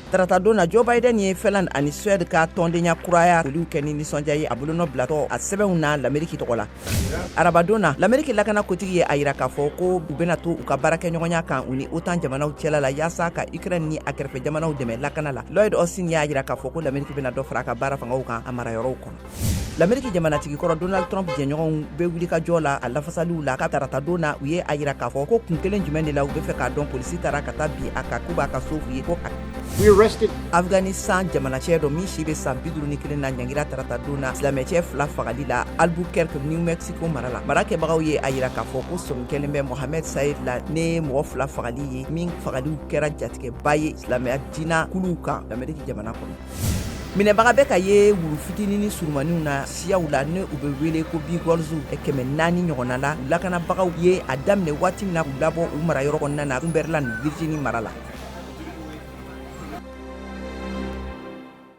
Taratadon na, Joe Biden ye Finlande ani Suède ka tɔndenya kuraya foliw kɛ ni nisɔndiya ye, a bolonɔ bilatɔ a sɛbɛnw na Lameriki tɔgɔ la. Arabadon na, Lameriki lakana kotigi ye a yira k'a fɔ ko u bɛna to u ka baarakɛɲɔgɔnya kan u ni OTAN jamanaw cɛla la, yaasa ka Ukraine ni a kɛrɛfɛ jamanaw dɛmɛ lakana la. Lloyd Austin y'a yira k'a fɔ ko Lameriki bɛna dɔ fara a ka baara fangaw kan a marayɔrɔw kɔnɔ. Lameriki jamanatigi kɔrɔ Donald Trump jɛɲɔgɔnw bɛ wulikajɔ la a lafasaliw la ka taratadon na, u ye a yira k'a fɔ ko kun kelen jumɛn de la, u bɛ fɛ k'a dɔn polisi taara ka taa bin a kan, k'u b'a ka so fouiller ko We arrested Afghanistan jamanacɛ dɔ min si bɛ san 51 na, ɲangira taratadon na silamɛcɛ fila fagali la Albuquerque, New Mexico mara la. Marakɛbagaw ye a yira k'a fɔ ko sɔmi kɛlen bɛ Mohamed Saeed la ne mɔgɔ fila fagali ye, min fagaliw kɛra jatigɛba ye silamɛya diina kuluw kan Lameriki jamana kɔnɔ. Minɛbaga bɛ ka ye wulu fitinin ni surumaniw na siyaw la ni u bɛ wele ko beagles 400 ɲɔgɔnna la, u lakanabagaw ye a daminɛ waati min na k'u labɔ u marayɔrɔ kɔnɔna na Cumberland, Virginie mara la.